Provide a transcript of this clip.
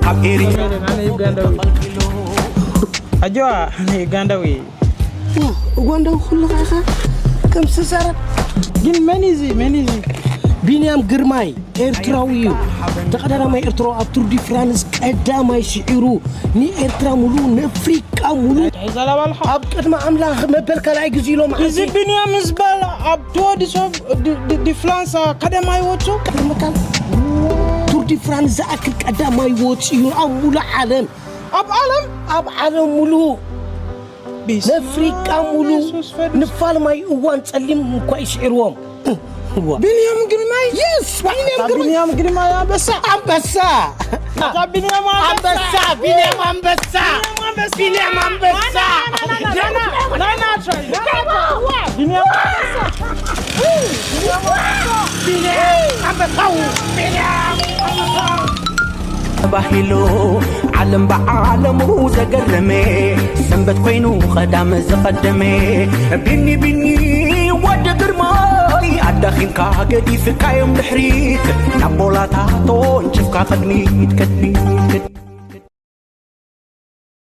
ኣብ ኤሪትራ ኣነ ዩጋንዳዊ። ኣጆዋ፣ ኣነ ዩጋንዳዊ። ኡጋንዳዊ ኩልኻ ኢኻ ከም ዝዛረብ። ግን መን እዩ እዚ? መን እዩ እዚ? ቢንያም ግርማይ ኤርትራዊ እዩ። ተቐዳዳማይ ኤርትራዊ ኣብ ቱር ዲ ፍራንስ ቀዳማይ ስዒሩ ንኤርትራ ሙሉ ንኣፍሪቃ ሙሉ እንታይ ዘላባልካ? ኣብ ቅድሚ ኣምላኽ መበል ካልኣይ ግዜ ኢሎም እዚ ዓንዲ ቢንያም ዝበል ኣብ ቱር ዲ ሶ- ዲ- ዲ- ዲ ፍራንስ ቀዳማይ ወጹ። ቅድሚ ካል ቱር ዲ ፍራንስ ዝኣክል ቀዳማይ ወጺኡ ኣብ ሙሉ ዓለም ኣብ ዓለም ኣብ ዓለም ሙሉ ንኣፍሪቃ ሙሉ ንፋልማይ እዋን ጸሊም እኳ ይስዕርዎም። ቢንያም ግርማይ የስ ቢንያም ግርማይ ቢንያም ግርማይ ኣንበሳ ኣንበሳ ቢንያም ኣንበሳ ቢንያም ኣንበሳ ቢንያም ኣንበሳ ቢንያም ኣንበሳ ቢንያም ኣንበሳ ተባሂሉ ዓለም ብዓለሙ ዘገረመ ሰንበት ኮይኑ ቐዳም ዝቐደመ ቢኒ ቢኒ ወዲ ግርማይ ኣዳኺምካ ገዲፍካዮም ድሕሪት ናብ ቦላታ ተወንጭፍካ ቅድሚት ቅድሚት